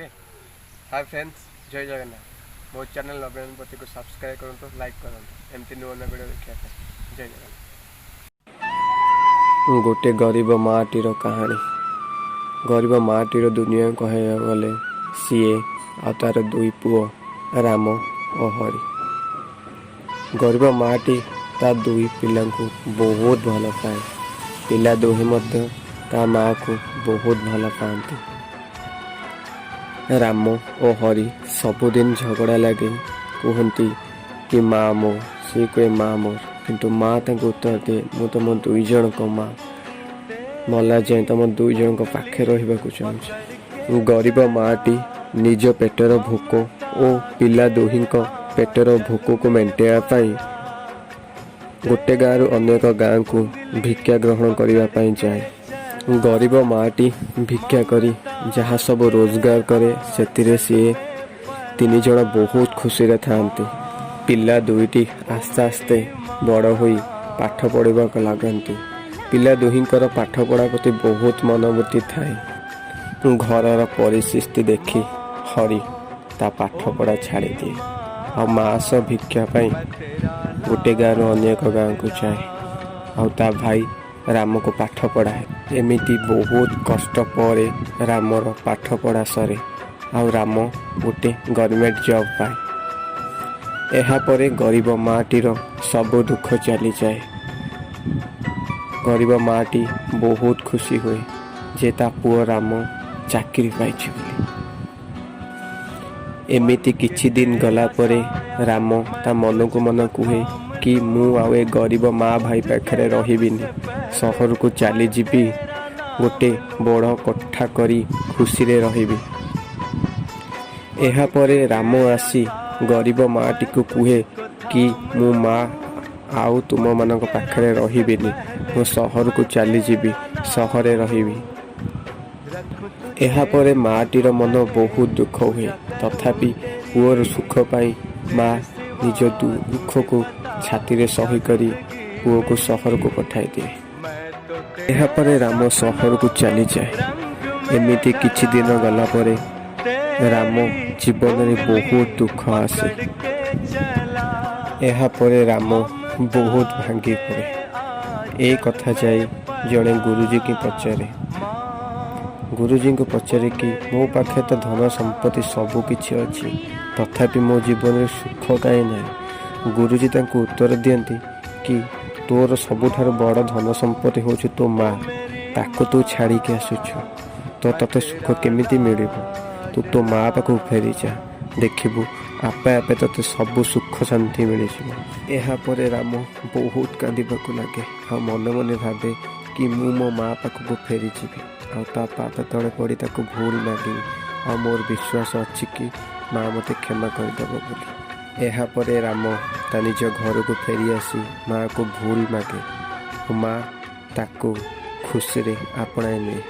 Okay, ହାଏ friends, ଜୟ ଜଗନ୍ନାଥ। ମୋ channel ନବୀନ ପତିକୁ subscribe କରନ୍ତୁ, ଲାଇକ୍ କରନ୍ତୁ ଏମିତି ନୂଆ ନୂଆ ଭିଡ଼ିଓ ଦେଖିବା ପାଇଁ। ଜୟ ଜଗନ୍ନାଥ। ଗୋଟେ ଗରିବ ମାଆଟିର କାହାଣୀ। ଗରିବ ମାଆଟିର ଦୁନିଆ କହିବାକୁ ଗଲେ ସିଏ ଆଉ ତାର ଦୁଇ ପୁଅ ରାମ ଓ ହରି। ଗରିବ ମାଆଟି ତା ଦୁଇ ପିଲାଙ୍କୁ ବହୁତ ଭଲ ପାଏ। ପିଲା ଦୁହେଁ ମଧ୍ୟ ତା ମାଆକୁ ବହୁତ ଭଲ ପାଆନ୍ତି। ରାମ ଓ ହରି ସବୁଦିନ ଝଗଡ଼ା ଲାଗି କୁହନ୍ତି କି ମା ମୋ, ସିଏ କୁହେ ମା ମୋର, କିନ୍ତୁ ମା ତାଙ୍କୁ ଉତ୍ତର ଦିଏ, ମୁଁ ତମ ଦୁଇ ଜଣଙ୍କ ମା, ମଲା ଯାଏଁ ତମ ଦୁଇ ଜଣଙ୍କ ପାଖରେ ରହିବାକୁ ଚାହୁଁଛି। ଗରିବ ମାଆଟି ନିଜ ପେଟର ଭୋକ ଓ ପିଲା ଦୁହିଁଙ୍କ ପେଟର ଭୋକକୁ ମେଣ୍ଟାଇବା ପାଇଁ ଗୋଟେ ଗାଁରୁ ଅନ୍ୟ ଏକ ଗାଁକୁ ଭିକ୍ଷା ଗ୍ରହଣ କରିବା ପାଇଁ ଯାଏ। ଗରିବ ମାଆଟି ଭିକ୍ଷା କରି ଯାହା ସବୁ ରୋଜଗାର କରେ, ସେଥିରେ ସିଏ ତିନି ଜଣ ବହୁତ ଖୁସିରେ ଥାଆନ୍ତି। ପିଲା ଦୁଇଟି ଆସ୍ତେ ଆସ୍ତେ ବଡ଼ ହୋଇ ପାଠ ପଢ଼ିବାକୁ ଲାଗନ୍ତି। ପିଲା ଦୁହିଁଙ୍କର ପାଠପଢ଼ା ପ୍ରତି ବହୁତ ମନୋବୃତ୍ତି ଥାଏ। ଘରର ପରିସ୍ଥିତି ଦେଖି ହରି ତା ପାଠପଢ଼ା ଛାଡ଼ିଦିଏ ଆଉ ମା ସହ ଭିକ୍ଷା ପାଇଁ ଗୋଟେ ଗାଁରୁ ଅନ୍ୟ ଏକ ଗାଁକୁ ଯାଏ ଆଉ ତା ଭାଇ ରାମକୁ ପାଠ ପଢ଼ାଏ। ଏମିତି ବହୁତ କଷ୍ଟ ପରେ ରାମର ପାଠପଢ଼ା ସରେ ଆଉ ରାମ ଗୋଟେ ଗଭର୍ଣ୍ଣମେଣ୍ଟ ଜବ୍ ପାଏ। ଏହାପରେ ଗରିବ ମାଆଟିର ସବୁ ଦୁଃଖ ଚାଲିଯାଏ। ଗରିବ ମାଆଟି ବହୁତ ଖୁସି ହୁଏ ଯେ ତା ପୁଅ ରାମ ଚାକିରି ପାଇଛି ବୋଲି। ଏମିତି କିଛି ଦିନ ଗଲା ପରେ ରାମ ତା ମନକୁ ମନ କୁହେ କି ମୁଁ ଆଉ ଏ ଗରିବ ମା ଭାଇ ପାଖରେ ରହିବିନି, ସହରକୁ ଚାଲିଯିବି, ଗୋଟେ ବଡ଼ କୋଠା କରି ଖୁସିରେ ରହିବି। ଏହାପରେ ରାମ ଆସି ଗରିବ ମାଆଟିକୁ କୁହେ କି ମୁଁ ମା ଆଉ ତୁମମାନଙ୍କ ପାଖରେ ରହିବିନି, ମୁଁ ସହରକୁ ଚାଲିଯିବି, ସହରେ ରହିବି। ଏହାପରେ ମାଆଟିର ମନ ବହୁତ ଦୁଃଖ ହୁଏ। ତଥାପି ପୁଅର ସୁଖ ପାଇଁ ମା ନିଜ ଦୁଃଖକୁ ଛାତିରେ ସହି କରି ପୁଅକୁ ସହରକୁ ପଠାଇ ଦିଏ। ଏହାପରେ ରାମ ସହରକୁ ଚାଲିଯାଏ। ଏମିତି କିଛି ଦିନ ଗଲା ପରେ ରାମ ଜୀବନରେ ବହୁତ ଦୁଃଖ ଆସେ। ଏହାପରେ ରାମ ବହୁତ ଭାଙ୍ଗି ପଡ଼େ। ଏ କଥା ଯାଇ ଜଣେ ଗୁରୁଜୀକି ପଚାରେ। ଗୁରୁଜୀଙ୍କୁ ପଚାରେ କି ମୋ ପାଖରେ ତ ଧନ ସମ୍ପତ୍ତି ସବୁ କିଛି ଅଛି, ତଥାପି ମୋ ଜୀବନରେ ସୁଖ କାହିଁ ନାହିଁ? ଗୁରୁଜୀ ତାଙ୍କୁ ଉତ୍ତର ଦିଅନ୍ତି କି ତୋର ସବୁଠାରୁ ବଡ଼ ଧନ ସମ୍ପତ୍ତି ହେଉଛି ତୋ ମା, ତାକୁ ତୁ ଛାଡ଼ିକି ଆସୁଛୁ ତ ତୋତେ ସୁଖ କେମିତି ମିଳିବ? ତୁ ତୋ ମା ପାଖକୁ ଫେରିଯା, ଦେଖିବୁ ଆପେ ଆପେ ତୋତେ ସବୁ ସୁଖ ଶାନ୍ତି ମିଳିଯିବ। ଏହାପରେ ରାମ ବହୁତ କାନ୍ଦିବାକୁ ଲାଗେ ଆଉ ମନେ ମନେ ଭାବେ କି ମୁଁ ମୋ ମା ପାଖକୁ ଫେରିଯିବି ଆଉ ତା ପାଦ ତଳେ ପଡ଼ି ତାକୁ ଭୁଲ ମାଗିବି ଆଉ ମୋର ବିଶ୍ୱାସ ଅଛି କି ମା ମୋତେ କ୍ଷମା କରିଦେବ ବୋଲି। ଏହାପରେ ରାମ ତା ନିଜ ଘରକୁ ଫେରି ଆସି ମାଆକୁ ଭୁଲ ମାଗେ ଓ ମା ତାକୁ ଖୁସିରେ ଆପଣାଇ ନିଏ।